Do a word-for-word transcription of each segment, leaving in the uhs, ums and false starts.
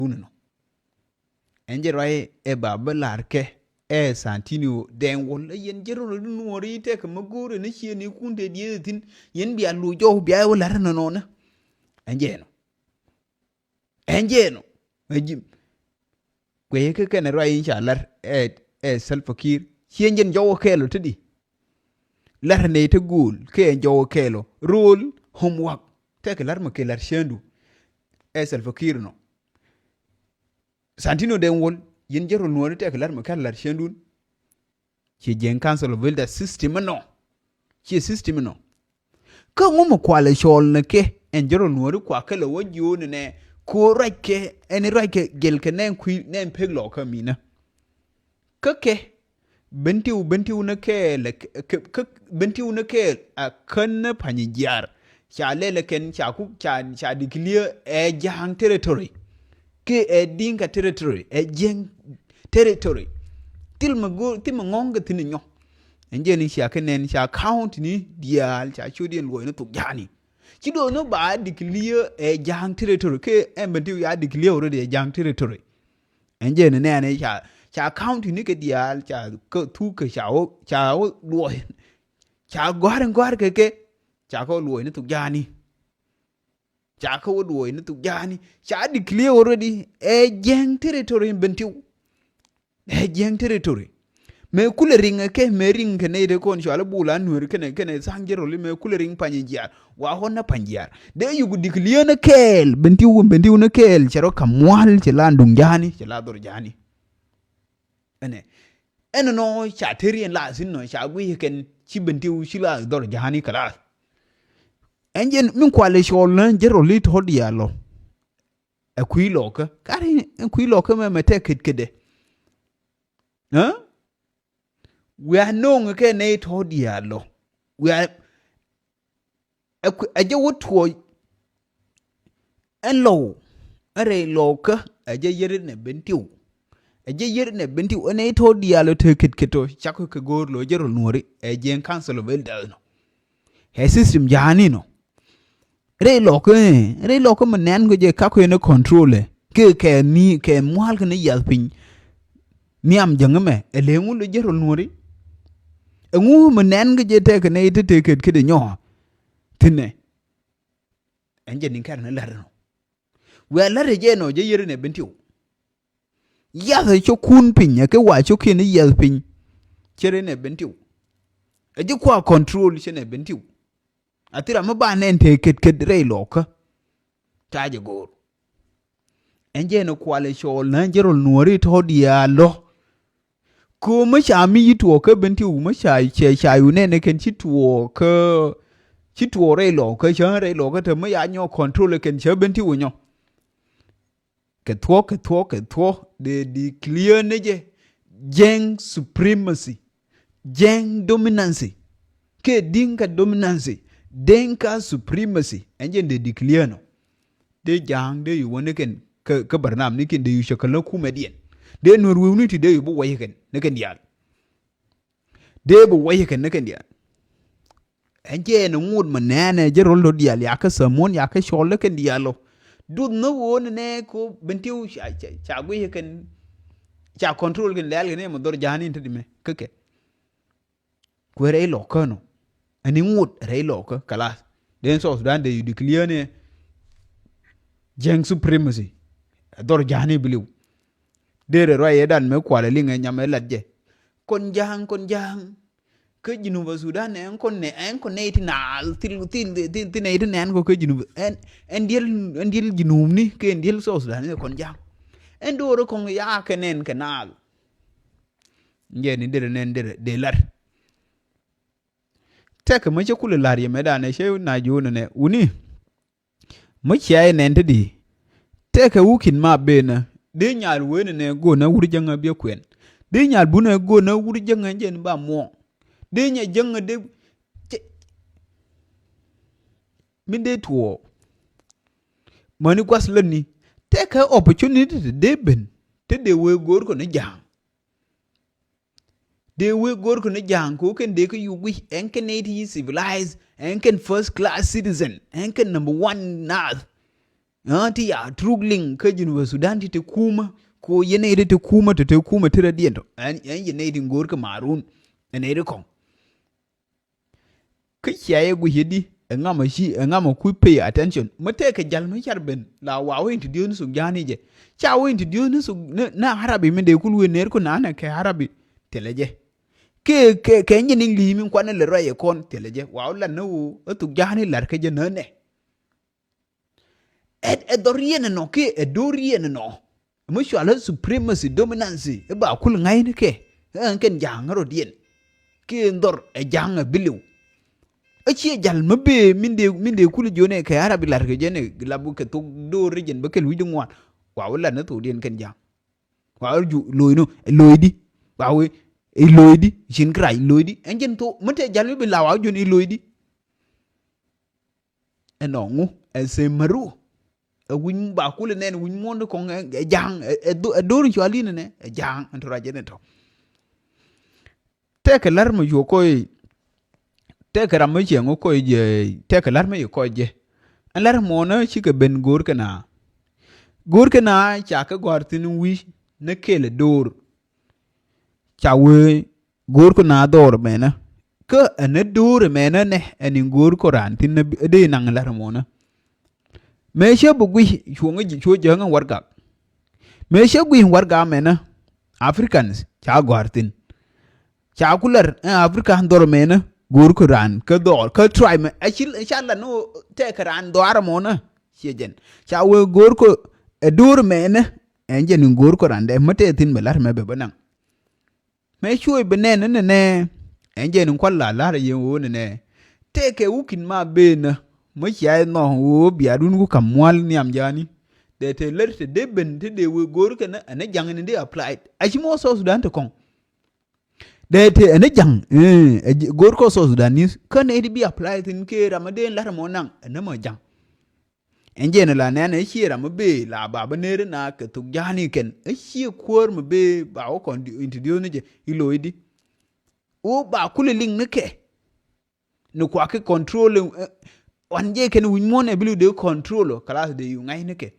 Wun nɔ. Ɛn jɛ ruac ɛ ba bä lar kɛ ɛ Santini Dɛŋ Wol ɛ yɛn jɛ rol nuɔri tɛk mɛ go̱o̱r ɛn ciɛ ni kun te diee thi̱n yɛn bia lo̱c jɔw bia wä lar nɔnɔnɛ. Ɛn jɛ nɔ. Ɛn jɛ nɔ. Ɛ ji̱. Kuɛ yɛ kä kɛn ruac in ca lar ɛ ɛ Salva Kiir. Ciɛ jɛn jɔw kɛɛl ɔ te di. Lar nɛy te go̱o̱l kɛ ɛn jɔw kɛɛl ɔ. Rol homework. Tɛk lar mɛ kɛ lar ciëndu. Ɛ Salva Kiir nɔ. Santino Dɛŋ Wol, yɛn jɛ rol nuɔri tɛk lar mɛ kɛ lar ciëndun. Ciɛ Jiɛŋ Council of Elders system inɔ. Ciɛ system inɔ. Kä ŋu mi kualɛ cɔɔl ni kɛ ɛn jɛ rol nuɔri kua kɛ lɛ wä jiööni nɛ ko ruac kɛ ɛn ruac kɛ jɛl kɛ nɛn kui̱ nɛn pek lɔkä minä. Kä kɛ Bentiu, Bentiu ni kɛɛl ɛ kɛ, kɛ, kɛ, Bentiu ni kɛɛl a kän ni Panyijiar. Ca lɛl ɛ kɛn ca ku ca ca declare ɛ Ja̱a̱ŋ territory. Kɛ ɛ Dinka territory ɛ Jiɛŋ territory. Thil mi go̱o̱r thil mi ŋɔ̱ŋ kɛ thi̱n inyɔ. Ɛn jɛn i̱ cia kɛ nɛn ca county ni diaal ca ciöt yɛn luɔ̱c ni thok ja̱a̱ni. Ci do̱n ni ba declare ɛ Ja̱a̱ŋ territory kɛ ɛn Bentiu ya declare already ɛ Ja̱a̱ŋ territory. Ɛn jɛ ni nɛɛni ca ca county ni kɛ diaal ca kä thuk kɛ ca wä ca wä luɔy ca gɔ̱a̱r in gɔ̱a̱r kɛ kɛ ca kɛ wä luɔy ni thuk ja̱a̱ni. Ca kɛ wä luɔy ni thuk ja̱a̱ni ca declare already ɛ Jiɛŋ territory in Bentiu. Ɛ Jiɛŋ territory. Mëë kulɛ riŋ ɛ kɛ mëë riŋ kɛ nɛy te kɔn cual i̱ bul a nueeri kɛnɛ kɛnɛ tha̱a̱ŋ jɛ rɔli mëë kulɛ riŋ pany in jiaar. Wa ɣɔn na pany jiaar dee yuk dik lieen ɛ kɛɛl Bentiu Bentiu ni kɛɛl cɛ rɔ ka̱m mual cɛ la duŋ ja̱a̱ni cɛ la dhɔr ja̱a̱ni. Ɛnɛ ɛn nɔ ca teri ɛn la thin nɔ ca guiy kɛn ci Bentiu ci la dhɔr ja̱a̱ni kɛ la. Ɛn jɛn min kual ɛ cɔɔl nä jɛ rɔli tɔ̱ diaal lɔ. Ɛ kui̱ lɔkä kari ɛ kui̱ lɔkä mɛ mɛ tɛ ket kedɛ. Ɛ wiaa no̱o̱ŋ kɛ nɛy tɔ̱ diaal lɔ wiaa ɛ jɛ wä tuɔɔc. Ɛn lɔw ɛ rɛy lɔkä ɛ jɛ yɛr nɛ Bentiu. Ɛ jɛ yɛr nɛ Bentiu ɛ nɛy tɔ̱ diaal lɔ te ket ket tɔ cak kɛ go̱o̱r lɔ jɛ rɔ nuɔri ɛ Jiɛŋ Council of Elders nɔ. Ɛ system ja̱a̱ni nɔ. Rɛy lɔkä rɛy lɔkä mi nɛn kɛ jɛ kak kɛ ni control ɛ kɛ kɛ ni kɛ mual kɛ ni yath piny. Nhiam jäŋ mɛ ɛ lëŋ wun lɛ jɛ rol nuɔri. Ɛŋu mi nɛn kɛ jɛ tɛk kɛ ni ti tëk ket ket nyɔ. Thinɛ ɛn jɛ ni kɛr ni lɛr nɔ. Wɛ lɛr jɛ nɔ jɛ yɛr ni Bentiu. Yath ɛ cä kun piny ɛ kɛ wa cä kiɛn i̱ yath piny. Cɛ rɛ nɛ Bentiu. Ɛ ji̱ kua control cɛ nɛ Bentiu. A thira mi ba nɛn te ket ket rɛy lɔkä. Ca jɛ go̱o̱r. Ɛn jɛ ni kual ɛ cɔɔl nä jɛ rol nuɔri tɔ̱ diaal lɔ. Ko mi ca mi yi tuɔɔk kä Bentiu mi ca cɛ ca yu nɛn ɛ kɛn ci tuɔɔk kä ci tuɔɔk rɛy lɔkä cä rɛy lɔkä te mi ya nyɔ control ɛ kɛn cä Bentiu nyɔ. Kɛ thuɔ̱k kɛ thuɔ̱k kɛ thuɔ̱k dee declare ni jɛ Jiɛŋ supremacy. Jiɛŋ dominancy. Kɛ Dinka dominancy. Dinka supremacy. Ɛn jɛ dee declare nɔ. Dee ja̱a̱ŋ dee yu wä ni kɛn kä kä barnam ni kɛn dee yu cɛ kä lä kumɛ diɛn. Dee nuɔr wi̱i̱ ni ti dee yu bi wä yi kɛn ni kɛn diaal. Dee bi wä yi kɛn ni kɛn diaal. Ɛn jɛ ɛn ŋot mi nɛɛnɛ jɛ rol dɔ diaal yakä thamuɔn yakä cɔl lä kɛn diaal lɔ. Duth ni ɣöö ni nɛ ko Bentiu ca ca ca guiy kɛn ca control kɛn lɛɛl kɛn ni mɛ dhɔr ja̱a̱ni ti di mɛ kä kɛ. Kuɛ rɛy lɔkä nɔ ɛn iŋot rɛy lɔkä kalath. Dee South Sudan dee yu declare ni Jiɛŋ supremacy. Ɛ dhɔr ja̱a̱ni biliw. Dee rɛ ruac yɛ dan mɛ kualɛ liŋ ɛ nyam ɛ lat jɛ. Kɔn ja̱a̱ŋ kɔn ja̱a̱ŋ. Kä Junub Sudan ɛn kɔn nɛ ɛn kɔn nɛy ti naath thil thil thil thil nɛy ti nɛn kɔ kä Junub ɛn ɛn diɛl ɛn diɛl Junub ni kɛ ɛn diɛl South Sudan ni kɔn ja̱a̱ŋ. Ɛn do̱r kɔn ya kɛ nɛn kɛ naath. Jɛ ni derɛ nɛn derɛ dee lar. Tɛkɛ mä cä kulɛ la̱r yɛ mɛ danɛ cä na jo̱o̱nɛ nɛ wuni. Mä cia yɛ nɛn te di. Tɛkɛ wukin ma benä dee nyal wen nɛ go̱o̱nä wur jäŋä biɛ kuɛn. Dee nyal bunɛ go̱o̱nä wur jäŋä jɛn ba muɔ̱ɔ̱ŋ. Dee nyɛ jäŋä dee cɛ. Min dee tuɔɔk. Mäni gua̱th lätni tɛkɛ opportunity te dee ben te dee wee go̱o̱r kɔn i̱ ja̱a̱ŋ. Dee wee go̱o̱r kɔn i̱ ja̱a̱ŋ kɛ wä kɛn dee kä yuk wi̱c ɛn kɛn nɛy ti yi civilized ɛn kɛn first class citizen ɛn kɛn number one naath. Aa, ti ya truk liŋ kä Junubä Sudan ti te kumä. Ko yɛ nɛy ti te kumä, te te kumä ti rɛ diɛn tɔ. Ɛn, ɛn yɛ nɛy ti ŋo̱o̱r kɛ marun. Ɛ nɛy ti kɔŋ. Kä cia yɛ guic yɛ di, ɛ ŋam a ci, ɛ ŋam a kui̱ pay attention. Mä tɛkɛ jal mä car ben, la wa wä introduce ni suk ja̱a̱ni jɛ. Ca wä introduce ni suk, ni, ni Arabi mi dee kul wee ner ku nanɛ kɛ Arabi. Thilɛ jɛ. Kɛ, kɛ, kɛ nyin English mi kuan lɛ rɔy ɛ kɔn, thilɛ jɛ. Wa wä lat ni wu, ɛ thuk ja̱a̱ni lat kɛ jɛ nä nɛ. Ɛ, ɛ dhɔr yɛn ɛnɔ, kɛ ɛ do̱r yɛn ɛnɔ. Mä cual ɛ supremacy, dominancy, ɛ ba kul ŋa̱cni kɛ. Ɛ ɛn kɛn ja̱a̱ŋ rɔ diɛn. Kɛ ɛn dhɔr ɛ ja̱a̱ŋ ɛ biliw. Ɛ ciɛ jal mä bee min dee, min dee kul jiɔnɛ kɛ Arabi lar kɛ jɛn ɛ lap kɛ thok do̱r ri jɛn bä kɛl wi̱c di ŋuan. Wa wä lat ni thok diɛn kɛn ja̱a̱ŋ. Wa wä ju lo̱cni, ɛ lo̱cdi. Wa wä, ɛ lo̱cdi, cin kɛ rac lo̱cdi. Ɛn jɛn thok, mä tɛ jal mi bi la wa wä jun ɛ lo̱cdi. Ɛnɔ ŋu, ɛ sɛ mɛru. Ɛ wi̱ny ba kulɛ nɛn wi̱ny muɔ̱n kɔŋ ɛ, ɛ ja̱a̱ŋ, ɛ, ɛ dho-, ɛ do̱r in cual in ɛnɛ, ɛ ja̱a̱ŋ, ɛn tɔ rac ɛn ɛ tɔ. Tɛkɛ la̱r mɛ cuɔ kɔc, tɛkɛ ram mɛ ciɛ ŋu kɔc jɛ, tɛkɛ la̱r mɛ yɛ kɔc jɛ. Ɛn la̱r muɔ̱nä cikɛ ben go̱o̱r kɛ na. Go̱o̱r kɛ na ca kɛ gɔ̱a̱r thi̱n wi̱c ni kɛl ɛ do̱r. Ca wee go̱o̱r kɔ na dhɔr mɛnä. Kä ɛn ɛ do̱r mɛnä nɛ ɛn in go̱o̱r kɔ raan thi̱n ɛ dee naŋ la̱r mɔnä. Mëë cä bi guic cuɔ̱ŋ cuɔ jäŋä wargak. Mëë cä guic wargak mɛnä. Africans ca gɔ̱a̱r thi̱n. Ca ku la̱r ɛ African dhɔr mɛnä go̱o̱r kɔ raan kä dhɔr kä tribe mɛ. Ɛ ci ca la̱r ni tɛkɛ raan dhɔaar mɔnä. Ciɛ jɛn. Ca wee go̱o̱r kɔ ɛ do̱r mɛnä. Ɛn jɛn in go̱o̱r kɔ raan dɛ mä tɛɛ thi̱n bɛ la̱r mɛ bɛ bä naŋ. Mëë cuɔ̱c bi nɛn ni nɛnɛ. Ɛn jɛn in kual la la̱r yɛn ɣöö nɛnɛ. Tëëkɛ wukin ma bëënä. Mä cia inɔ ɣöö bia dun ku ka̱m mual nhiam ja̱a̱ni. Dee te lär te dee ben te dee wee go̱o̱r kɛn ɛn ja̱ŋ ni dee applied. A ci mɔ South Sudan te kɔŋ. Dee te ɛn ja̱ŋ, eh, ɛ go̱o̱r kɔ South Sudanese. Kä nɛy ti bi applied thin kee ram mi dee la̱r mɔ naŋ ɛn mɔ ja̱ŋ. Ɛn jɛn la nɛn ɛ ciɛ ram mi bee la ba bä ner na kɛ thok ja̱a̱ni kɛn. Ɛ ciɛ kuäär mi bee ba wä kɔn introduce ni jɛ i̱ lo̱cdi. Wä ba kulɛ liŋ ni kɛ. Ni kuak ki control, eh, wan jɛ kɛn wi̱ny muɔ̱n ɛ bi lu dee control ɔ, kalas dee yu ŋa̱c ni kɛ.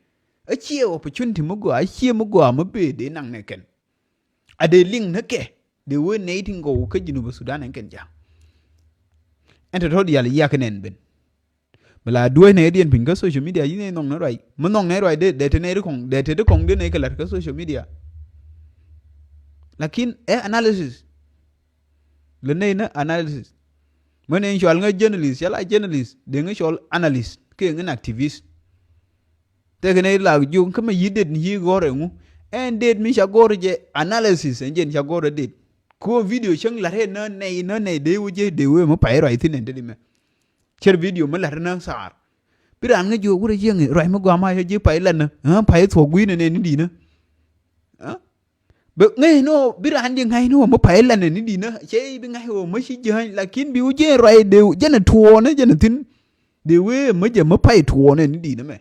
Ɛ ciɛ opportunity mi gɔaa, ɛ ciɛ mi gɔaa mi bee dee naŋ ni kɛn. A dee liŋ ni kɛ dee wee nɛy ti ŋɔw kä Junub Sudan ɛn kɛn ja̱a̱ŋ. Ɛn tɔ̱tɔ̱ diaal yiak nɛn ben. Bɛ la duäc nɛy diɛn piny kä social media, yi nɛy nhɔk nɛy ruac. Mi nhɔk nɛy ruac dee, dee te nɛy ri kɔŋ, dee te ti kɔŋ dee nɛy kɛ la̱t kä social media. Lakin ɛ analysis. Lɛ nɛy ni analysis. Mi nɛy cual ŋä journalist, cɛ la journalist, dee ŋä cɔl analyst, kɛ ŋä activist. Tëëkɛ nɛy la jiök kä mɛ yi det ni yi gɔ̱r ɛŋu. Ɛn det mi ca gɔ̱r jɛ analysis ɛn jɛn ca gɔ̱r ɛ det. Kɛ ɣöö video cäŋ la̱t ɛ nä nɛy nä nɛy dee wä jɛ dee wee mi pay ruac thi̱n ɛn te di mɛ. Cär video mi la̱t ɛ nä thaar. Bi raan ŋä jiök wurɛ jiɛŋ ruac mi gɔaa ma cä ji̱ pay la̱t nä. Ɣä pay thuɔ̱k gui̱n ɛ nɛn ni di̱t nä. Ɣä? Bɛ ŋäc ni ɣöö bi raan ji̱ ŋa̱c ni ɣöö mi pay la̱t nɛ ni di̱t nä. Cɛ i̱ bi ŋa̱c ɣöö mi ci jiääny lakin bi wä jiɛn ruac dee jɛn ɛ tuɔɔnä jɛn ɛ thi̱n. Dee wee mi jɛ mi pay tuɔɔnä ni di̱t nä mɛ.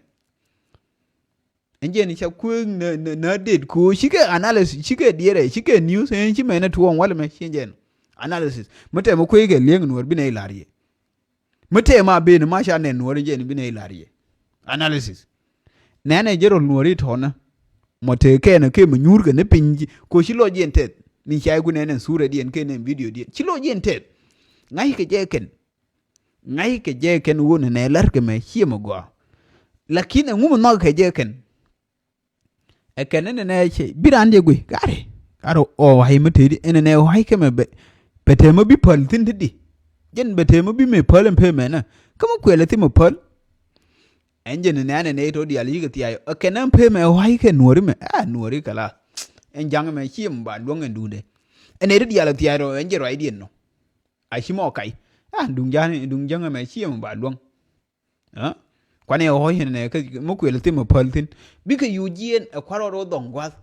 Ɛn jɛn ca kueek nä, nä, nä det ko̱o̱c cikɛ analysis, cikɛ diɛrɛ, cikɛ news, ɛn ci mɛn ɛ tuɔɔŋ walɛ mɛ ci jɛn analysis. Mi tɛmɛ kueekɛ li̱eŋ nuɔr bi nɛy la̱r yɛ. Mi tɛmɛ a ben ma ca nɛn nuɔr ɛn jɛn bi nɛy la̱r yɛ. Analysis. Nɛnɛ jɛ rol nuɔr i̱ tɔ̱nä. Mɔ tëë kɛn ɛ kɛ mɛ nyuur kɛ ni piny ko̱o̱c ci lɔ jiɛn tɛth. Ni ca i̱ ku nɛn ɛn thurɛ diɛn kɛ nɛn video diɛn. Ci lɔ jiɛn tɛth. Ŋa̱ckɛ jɛ kɛn. Ŋa̱ckɛ jɛ kɛn wun nɛ la̱rkɛ mɛ ciɛ mɛ gɔaa. Lakin ɛŋu mɛ nhɔakɛ jɛ kɛn. Ɛ kɛn ɛn nɛ cɛ bi raan jɛ guic gari. Gari ɔ wa̱c mɛ tëëdi ɛn nɛ wa̱c kɛ mɛ bɛ. Bɛ tëë mɛ bi päl thi̱n ti di. Jɛn bɛ tëë mɛ bi mɛ päl ɛn pee mɛ nä. Kä mɛ kuɛl ɛ thi mɛ päl. Ɛn jɛn nɛ nɛ nɛ tɔ diaal yikɛ thia̱a̱c ɛ kɛn ɛn pee mɛ wa̱c kɛ nuɔ̱ri mɛ. A nuɔ̱ri kɛ la. Ɛn ja̱ŋ mɛ ciɛ mɛ ba luäŋ ɛn duundɛ. Ɛn nɛ ti diaal thia̱a̱c rɔ ɛn jɛ ruacdiɛn nɔ. A ci mɔ kac. A duŋ ja̱ŋ, duŋ ja̱ŋ ɛmɛ ci ɛmɛ ba luäŋ. Ɛ? Kuanɛ ɣɔ̱c ɛn nɛ kä mi kuël thim ɛ päl thi̱n. Bikɛ yu jiɛn ɛ kua̱r rɔɔd wä dhɔŋ gua̱th.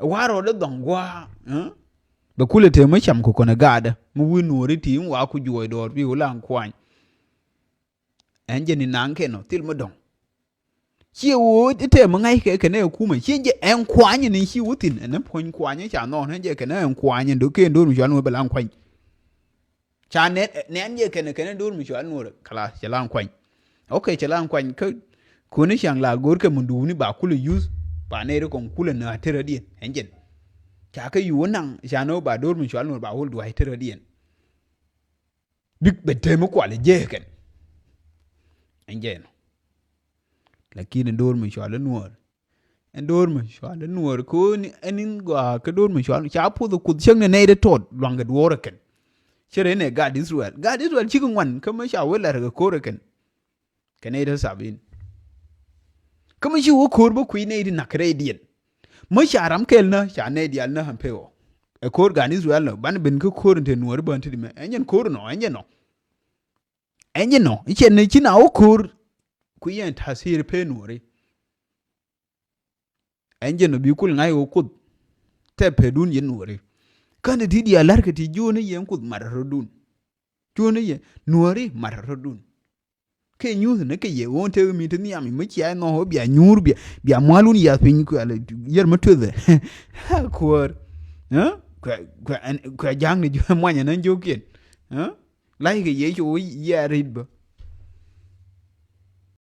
Ɛ wa̱r rɔɔd wä dhɔŋ gua̱a̱. Ɛ? Bɛ kulɛ te mi cam kɛ kɔn ɛ gaatdä mi wi̱i̱ nuɔ̱ɔ̱ri ti in wa ku juɔc dɔɔr bi wä la ɛn kuany. Ɛn jɛ ni naŋ kɛn ɔ thil mi dɔ̱ŋ. Ciɛ ɣöö itɛ mi ŋa̱ckɛ kɛnɛ ɛ kumɛ ciɛ jɛ ɛn kuany ni ci wä thi̱n ɛn puɔ̱ny kuany ca nhɔɔn ɛn jɛ kɛnɛ ɛn kuany ɛn do̱r kɛ ɛn do̱r mi cual nuɔ̱ɔ̱r bɛ la ɛn kuany. Ca nɛn nɛn jɛ kɛnɛ kɛnɛ do̱r mi cual nuɔ̱ɔ̱r kala cɛ la ɛn kuany. Ok cɛ la ɛn kuany kä Koni caŋ la go̱o̱rkɛ mi duuni ba kulɛ yuth, ba nɛy ri kɔŋ kulɛ nä a tërä diɛn ɛn jɛn. Ca kɛ yuɔ naŋ ca nä ba do̱r mi cual nuɔr ba wol duay tërä diɛn. Bik bɛ tëmi kual jɛ kɛn. Ɛn jɛ nɔ. Lakin do̱r mi cual nuɔr. Ɛn do̱r mi cual nuɔr koni ɛn in gɔaa kɛ do̱r mi cual ca puth kuth cäŋ ni nɛy ri tɔt luaŋ kɛ duɔr kɛn. Cɛ rɛ nɛ gat Israel. Gat Israel cik ŋuan kä mi ca wä lar kɛ ko̱r kɛn. Kɛ nɛy ti sabin. Kä mi ci wä ko̱r bä kui̱ nɛy ti nak rɛydiɛn. Mi ca ram kɛl nä ca nɛy diaal nä ampɛ ɣɔ. Ɛ ko̱r gan Israel nɔ ban ben kä ko̱r in te nuɔri bän ti di mɛ ɛn jɛn ko̱r nɔ ɛn jɛn nɔ. Ɛn jɛn nɔ i̱ cɛn ni ci na wä ko̱r. Kui̱ yɛn tasir pee nuɔri. Ɛn jɛn ɔ bi kul ŋa̱c ɣöö kuoth. Tɛ pɛdun yɛn nuɔri. Kän ti diaal la̱rkɛ ti juɔ̱ɔ̱n i̱ yɛn kuoth mat rɔ̱dun. Juɔ̱ɔ̱n i̱ yɛn nuɔri mat rɔ̱dun. Kɛ nyuuth ni kɛ yɛ ɣöö tëë mi ti nhiam i̱ mi cia i̱ nhɔk ɣöö bia nyuur bia bia mualun yath piny kuɛ yɛr mi tuethɛ. Kuäär. Kuɛ kuɛ ɛn kuɛ ja̱a̱ŋ ni muany ɛn ɛn jo̱o̱kiɛn. La̱ckɛ yɛ cu yɛ rit bä.